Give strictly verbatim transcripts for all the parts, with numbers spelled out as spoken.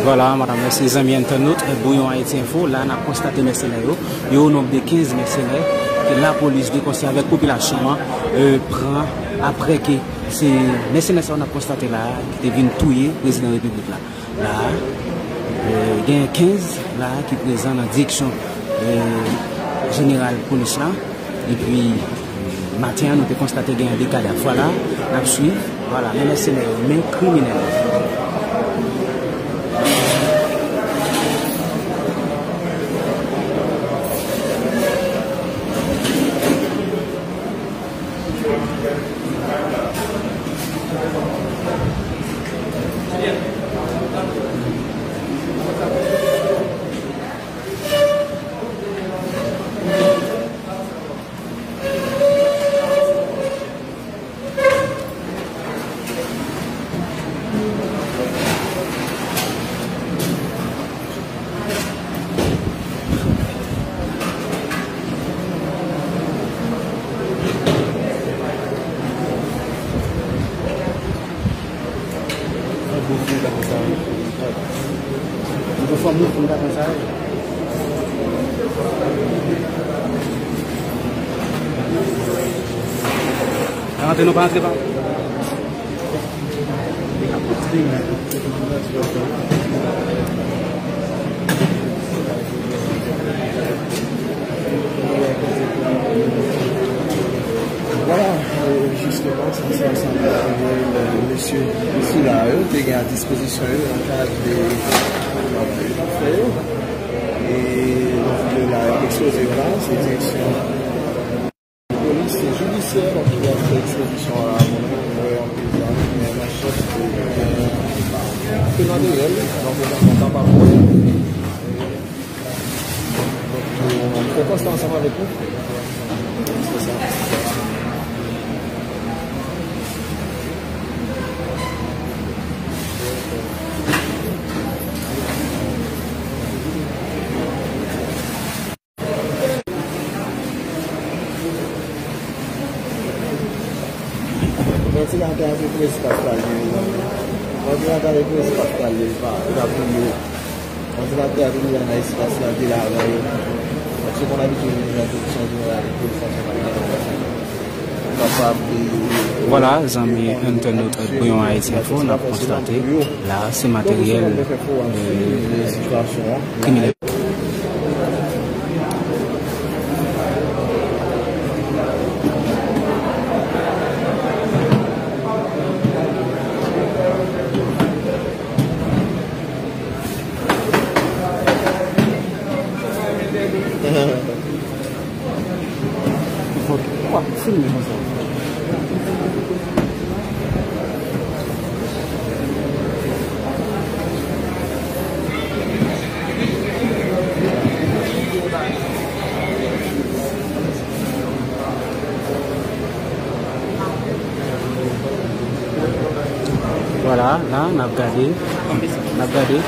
Vwala, madanm, mèsi zanmi entènot, eh, Bouyon Ayiti Enfo. La, n ap konstate mèsenè yo. Yo o nonb de kenz mèsenè ke lapolis de konsè avèk popilasyon an, eh, pran apre ke se mèsenè sa yo n ap konstate la a ki te vin touye prezidan repiblik la. La a, eh, gen kenz la a ki prezan nan direksyon, eh, jeneral polis la. Epi, maten an, nou te konstate gen de kadav. Vwala, n ap swiv. Vwala, men mèsenè yo, men kriminèl yo. Fè bon fè ta konsa. Mwen fè bon fè ta konsa. Pa rantre non, pa rantre, pa. Vwala, euh, jisteman, sa se ansanm avèk mesye, mesye la yo te gen a dispozisyon yo nan kad de, de fè yo. E donk, la yo ekspoze yo la, se direksyon polis jidisyè ki ap fè ekspozisyon a la moun, wè yon peyizan ki gen manchèt, ki gen anpe materyèl, donk, ou kapab wè. Donk, nou fè konsta ansanm avèk nou. Se sa. Vantilatè a te pou espas la, li, mezanmi. Vantilatè a te pou espas la, li, li pa, li pa pou yo. Vantilatè a toujou la nan espas la, te la avan yo. Paske konn abitye vin nan pwodiksyon jeneral, pwodiksyon jeneral, kapab, eh, vwala, zanmi entènot Bouyon Ayiti Enfo, n ap konstate la, se materyèl, eh, kriminèl. Fòk w ap filme konsa. La, la, n ap gade, n ap gade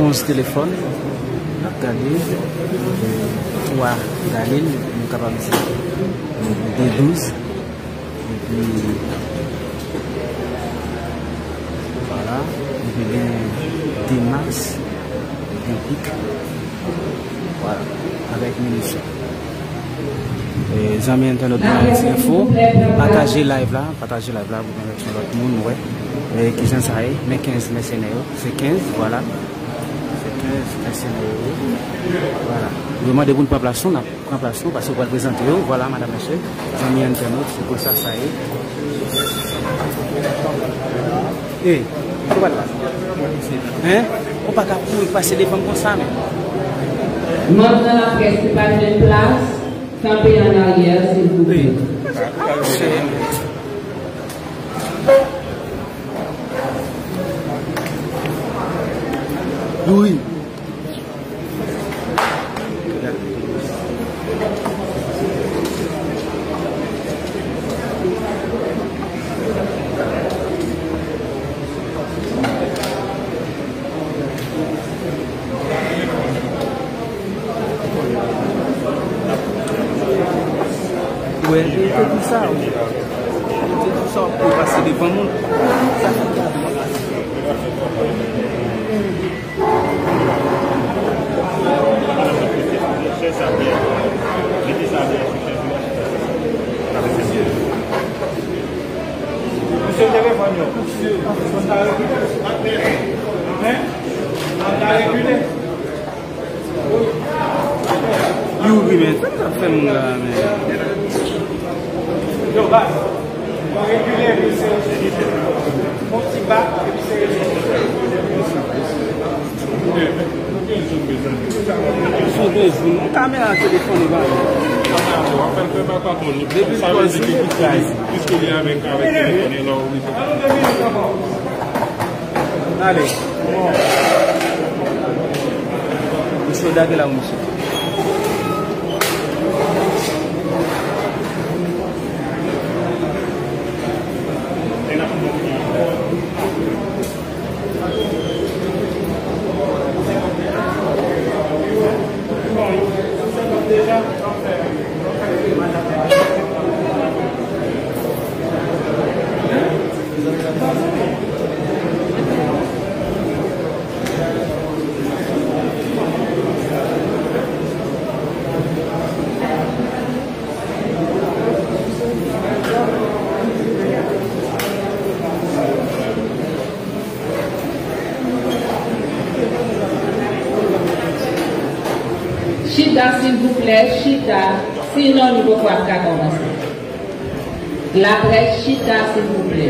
onz telefòn, n ap gade twa Galil, nou kapab di de douz, epi, vwala, epi gen de mas, gen pik, vwala, avèk minisyon. E, zanmi entènot Mwen Ayiti Enfo, pataje live la, pataje live la pou gen yon lòt moun wè, e, kijan sa ye, men kenz mèsenè yo, se kenz, vwala, se kenz mèsenè yo, vwala. Yo mande pou n pran plas nou, n ap pran plas nou, paske yo pral prezante yo, vwala, madanm, mesye, zanmi entènot, se konsa sa ye. E, ou pral la? Hein? Ou pa ka kouri pase devan m konsa, men. Manm nan laprès ki pa jwenn plas, kanpe an aryè, silvouplè. Wi. Wè, li te di sa, wi. Li te di sa, pou pase devan moun. Sa fè gade. Misye te revann yo. Hein? An ta rekile. Youri, men, sa n ap fè moun la, men? Yo, baz. Mwen rekile, epi se yon ti bak, epi se yon ti bak. Son de jou, non, kamera telefòn e ba. Depi twòz jou, piske li avèk, avèk telefòn, e la, wi. Ale. Misye dage la, misye. Chita, silvouplè, chita. Sinon, nou poko ap ka kòmanse. Laprès, chita, silvouplè.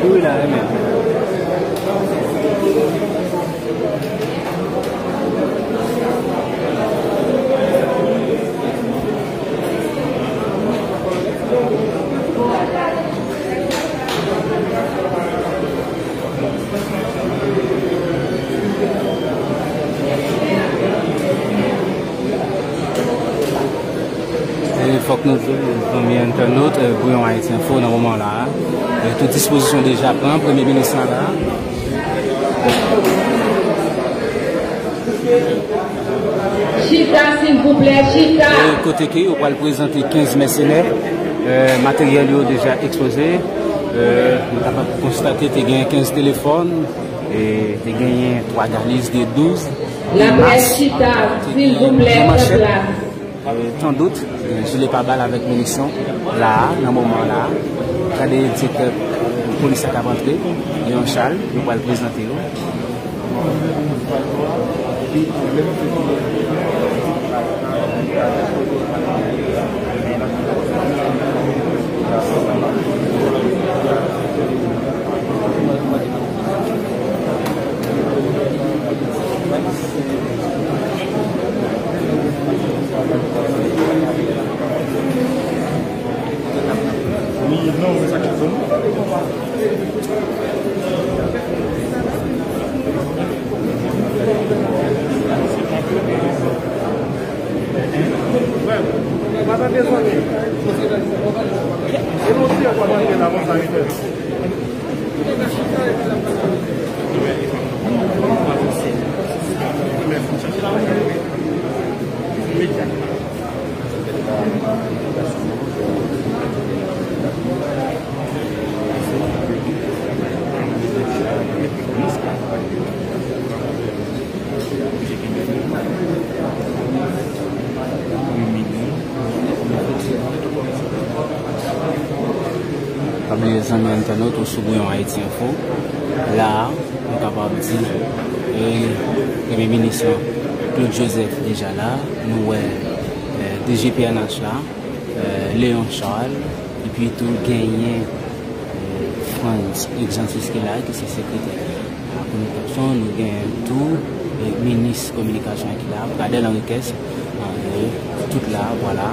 Wi, la, renmen. E fòk nou di, zanmi entènot, e, Bouyon Ayiti Enfo nan moman la, e, tout dispozisyon deja pran, premye minis la la. Chita, silvouplè, chita. E kote ke yo pral prezante kenz mèsenè, e, materyèl yo deja ekspoze. E, nou kapab konstate te gen kenz telefòn, e, te genyen twa galis de douz, de mas, te genyen de manchèt. Tandout, jile pabal avèk minisyon la a, nan moman la a. Gade direktè polis la k ap antre, Léon Charles, nou pral prezante yo. Pa bliye zanmi entènot ou sou Bouyon Ayiti Enfo. La a, nou kapab di, e, Premye Minis lan, Claude Joseph deja la, nou wè, e, D G P N H la, e, Léon Charles, epi tou genyen, e, Frantz Exantus ki la, ki se sekretè kominikasyon, nou genyen tou, e, minis kominikasyon ki la, Pradel Henriquez, e, tout la, vwala.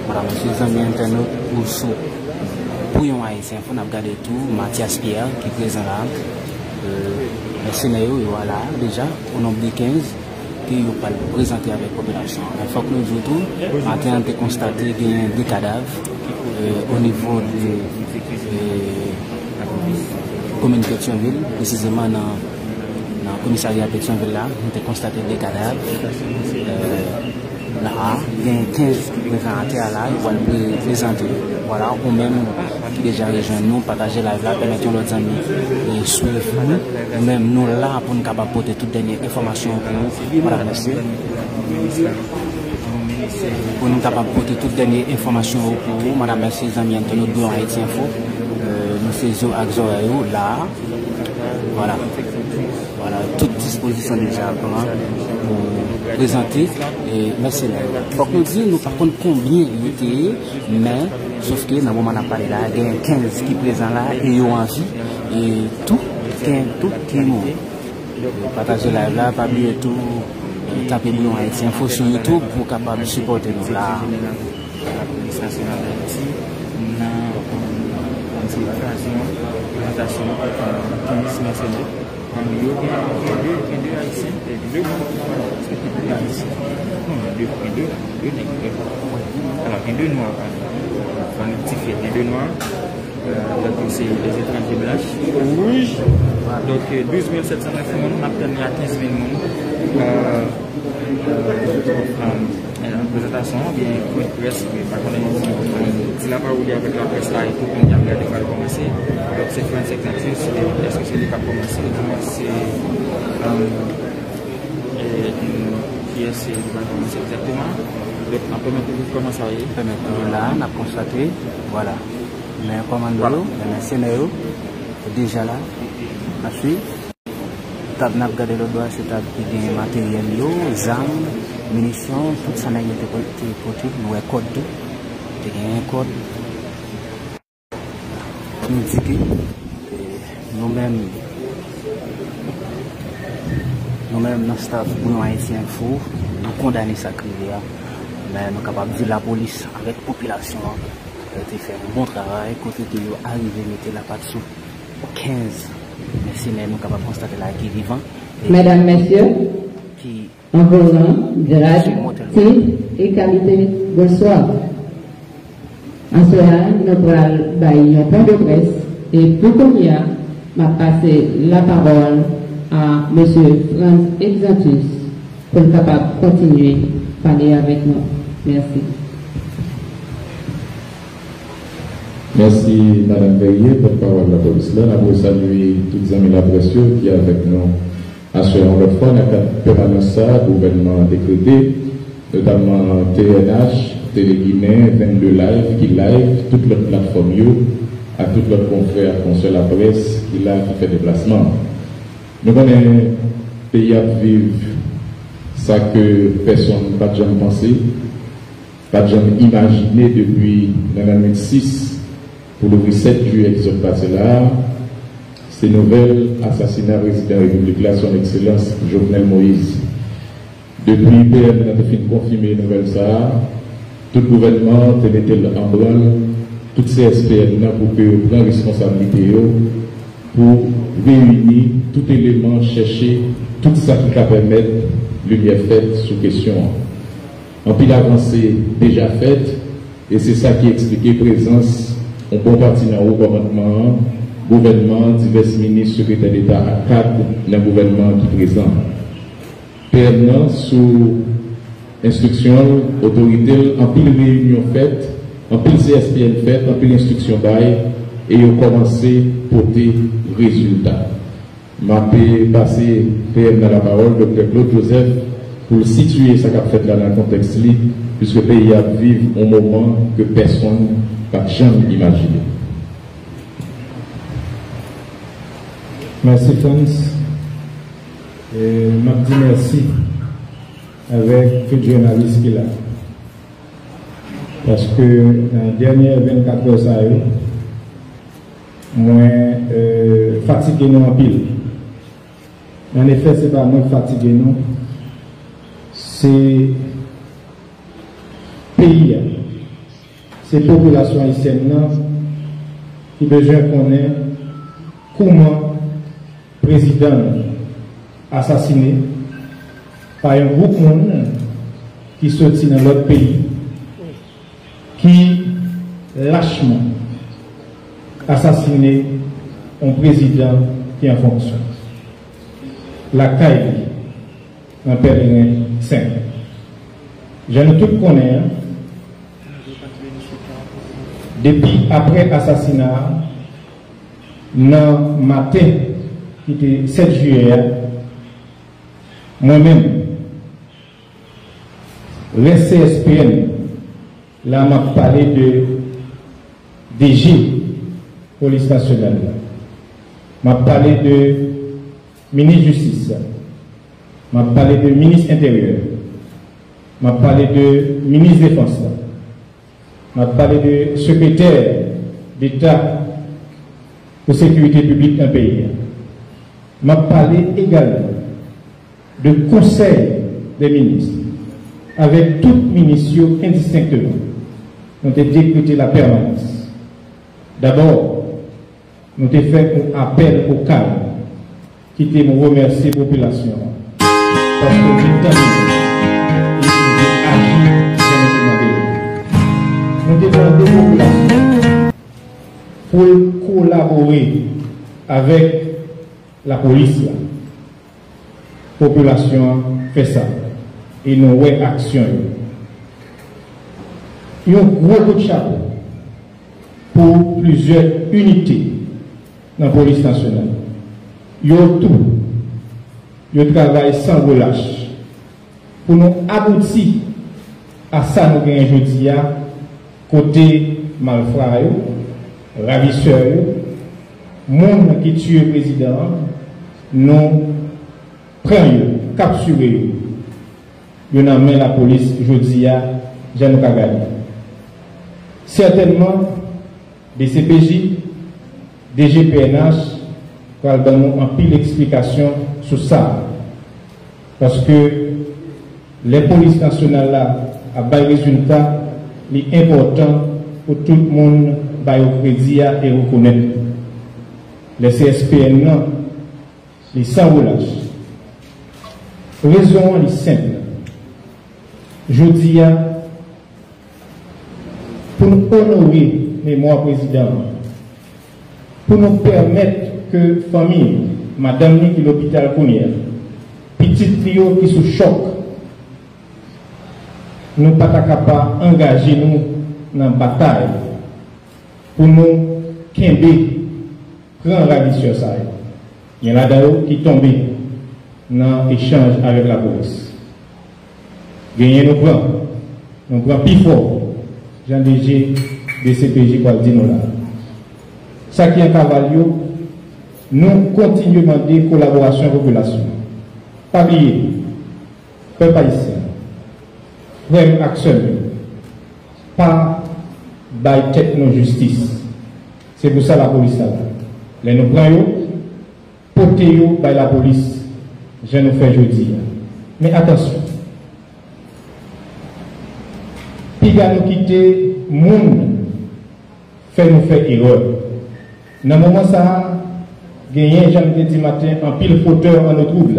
Vwala, mesye, zanmi entènot, ou sou Bouyon Ayiti Enfo, n ap gade tou Mathias Pierre ki prezan la. E, mèsenè yo, yo la deja, o nonb de kenz, ke yo pral prezante avèk popilasyon an. Men fòk nou di w tou, maten an, n te konstate genyen de kadav, e, o nivo de, e, komin Petyonvil, presizeman nan, nan komisarya Petyonvil la, nou te konstate de kadav, e, la a, gen kenz ki prezan atè a la, yo pral pre-, prezante. Vwala, ou menm ki deja rejwenn nou, pataje live la, pèmèt yon lòt zanmi, e, swiv nou. Nou menm, nou la pou n kapab pote tout dènye enfòmasyon yo pou ou. Vwala, mèsi. Pou nou kapab pote tout dènye enfòmasyon yo pou ou, madanm, mesye, zanmi entènot Bouyon Ayiti Enfo. E, nou se zye ak zòrèy ou la. Vwala. Vwala, tout dispozisyon deja pran pou prezante, e, mèsenè yo. Fòk nou di, nou pa konn konbyen yo te ye, men, sof ke nan moman n ap pale la, gen kenz ki prezan la e yo an vi, e tou, gen tout ki mouri. Pataje live la, pa bliye tou, e, tape Bouyon Ayiti Enfo sou YouTube pou w kapab sipòte nou la. Lapolis Nasyonal Dayiti nan, nan ti okazyon prezantasyon, e, kenz mèsenè. Pami yo, gen, gen de, gen de Ayisyen, e, de, de Ayisyen. Non, gen de, gen de, de nèg, e, alò, gen de nwa, pardon. Fò n rektifye, gen de nwa. Euh, donk, se des étrangers blancs. Wouj. Donk, euh, douz mil sèt san nèf moun, n ap tann li a kenz mil moun. Euh, euh, euh, prezantasyon an, oubyen pwen de près, mwen pa konnen, euh, ti lapawòl li avèk laprès la, e tou, kounye a, gade pral kòmanse. Donk, se Frantz Exantus, e èske se li k ap kòmanse? Di mwen se, euh, e, kiyès li pral kòmanse egzakteman. Donk, n ap pèmèt nou kòman sa ye. Pèmèt nou la, n ap konstate, vwala. Men kòmando yo, men mèsenè yo, deja la, ap swiv. Tab n ap gade lòt bò a, se tab ki gen materyèl yo, zam, minisyon, tout sa nèg yo te po-, te pote, nou wè kòd tou. Te genyen kòd. Nou di ke, e, nou menm, nou menm nan staff Bouyon Ayiti Enfo, nou kondane sa k rive a. Men nou kapab di lapolis avèk popilasyon an, e, te fè yon bon travay, kote ke yo arive mete lapat sou kenz mèsenè nou kapab konstate la ki vivan. E Medam, mesye, ki an volan, grad, tit e kalite, bonswa. Aswè a, nou pral bay yon pwen de près, e pou kounye a, m ap pase lapawòl a mesye Frantz Exantus pou l kapab kontinye pale avèk nou. Mèsi. Mèsi, Madanm Verrier, pòtpawòl lapolis la. N ap resalye tout zanmi laprès yo ki avèk nou aswè a yon lòt fwa nan kad pèmanans sa a gouvènman an dekrete. Notamman T N H, Tele Ginen, Vennde Live ki live, tout lòt platfòm yo, ak tout lòt konfrè ak konsè laprès ki la, ki fè deplasman. Nou konnen peyi ap viv sa ke pèsonn pa t janm panse, pa t janm imajine depi nan lane sis pou louvri sèt jiyè ki sot pase la a, se nouvèl asasina prezidan repiblik la, Son Ekselans Jovenel Moïse. Depi P M nan te fin konfime nouvèl sa a, tout gouvènman an te mete l an branl, tout C S P N nan, pou ke yo pran responsablite yo, pou reyini tout eleman, chèche tout sa ki ka pèmèt limyè fèt sou kesyon an. Anpil avanse deja fèt, e se sa ki eksplike prezans yon bon pati nan wo kòmandman an, gouvènman an, divès minis, sekretè deta ak kad nan gouvènman an ki prezan. P M nan, sou enstriksyon l, otorite l, anpil reyinyon fèt, anpil C S P N fèt, anpil enstriksyon bay, e yo kòmanse pote rezilta. M ape pase P M nan lapawòl, Doktè Claude Joseph, pou l sitiye sa k ap fèt la nan kontèks li, piske peyi a ap viv yon moman ke pèsonn pa t janm imajine. Mèsi Frantz. E, m ap di mèsi avèk tout jounalis ki la. Paske nan dènye vennkat è sa yo, mwen, e, fatige nou anpil. An efè, se pa mwen k fatige nou, se peyi a, se popilasyon ayisyèn nan ki bezwen konnen kouman prezidan l asasine pa yon gwoup moun ki soti nan lòt peyi, ki lachman asasine yon prezidan ki an fonksyon lakay li nan Pèleren senk. Jan nou tout konnen an, depi apre asasina a, nan maten ki te sèt jiyè a, mwen menm, rès C S P N, la m ap pale de D G Polis Nasyonal la, m ap pale de minis jistis la, m ap pale de minis enteryè, m ap pale de minis defans la, m ap pale de sekretè deta pou sekirite piblik nan peyi a. M ap pale egalman de konsèy dè minis avèk tout minis yo endistenkteman. Nou te dekrete lapèmanans. Dabò, nou te fè yon apèl o kalm. Kite m remèsye popilasyon an paske yo te tande nou e yo te aji jan nou te mande yo. Nou te mande popilasyon an pou l kolabore avèk lapolis la. Popilasyon an fè sa e nou wè aksyon yo. Yon gwo kout chapo pou plizyè inite nan Polis Nasyonal. Yo tou, yo travay san relach pou nou abouti a sa nou genyen jodi a, kote malfra yo, ravisè yo, moun ki tiye prezidan an, nou pran yo, kaptire yo. Yo nan men lapolis jodi a, jan nou ka gade. Sètènman, D C P J, D G P N H pral ban nou anpil eksplikasyon sou sa. Paske lè Polis Nasyonal la ap bay rezilta, li enpòtan pou tout moun ba yo kredi a e rekonèt li. Lè se S P N nan, li san relach. Rezon an, li senp. Jodi a, pou n onore memwa prezidan an, pou nou pèmèt ke fanmi, madanm li ki lopital kounye a, pitit li yo ki sou chòk, nou pa ta ka pa angaje nou nan batay pou nou kenbe pran ravisè sa yo. Gen ladan yo ki tonbe nan echanj avèk lapolis. Genyen nou pran. Nou pran pi fò, jan D G D C P J pral di nou la. Sa ki an kaval yo, nou kontinye mande kolaborasyon popilasyon. Pa bliye, pèp ayisyen, frè m ak sè m yo, pa bay tèt nou jistis. Se pou sa lapolis la la. Lè nou pran yo, pote yo bay lapolis, jan nou fè jodi a. Men atansyon, piga nou kite moun fè nou fè erè. Nan moman sa a, genyen, jan m te di maten, anpil fotè an nou twoub.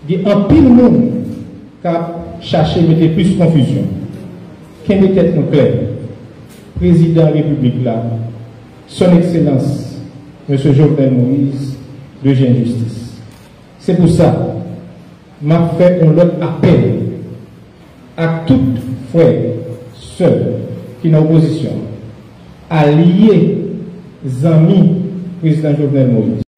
Gen anpil moun k ap chache mete plis konfizyon. Kenbe tèt nou klè. Prezidan Repiblik la, Son Ekselans Mesye Jovenel Moïse, bezwen jistis. Se pou sa, m ap fè yon lòt apèl ak tout frè, sè ki nan opozisyon, alye, zanmi Prezidan Jovenel Moïse.